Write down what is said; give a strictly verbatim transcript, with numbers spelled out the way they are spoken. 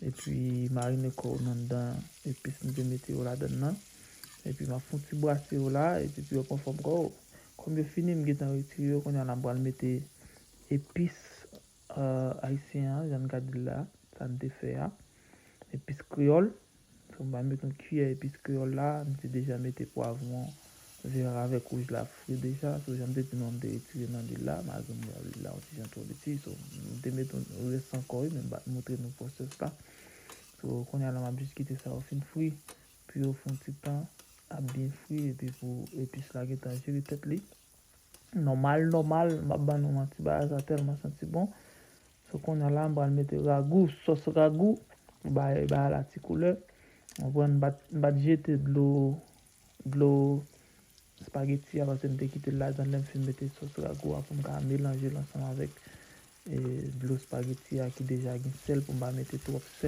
Epi marine kò w nan dan epis m te mete yo ladan nan. Epi m ap fè yon ti brase yo la, epi pou yo pran fòm kò w. Kòm yo fini, m gentan retire yo, kounye a la m pral mete epis, euh, ayisyen an, jan n ka di l la, sa n te fè a. Epis kreyòl. So, m pral mete yon kiyè epis kreyòl la, m te deja mete pwavwon vè avèk wouj la fri deja. So, jan m te di nou an, m te retire nan lwil la, malgre m wè lwil la yon ti jan twò leti. So, m te mete yon rès ankò, wi, men m pa t montre nou pwosès la. So, kounye a la, m ap jis kite sa yo fin fri, pou yo fè yon ti tan, ap byen fri, epi pou epis la gentan jere tèt li. Nòmal, nòmal, m ap ban nou manti, bagay sa tèlman santi bon. So, kounye a la, m pral mete ragou, sòs ragou, pou bay, bay la ti koulè. Ou konprann, m pa t, m pa t jete dlo, dlo espageti a, paske m te kite l ladan lè m fin mete sòs ragou a pou m ka melanje l ansanm avèk, e, dlo espageti a ki deja gen sèl, pou m pa mete twòp sèl.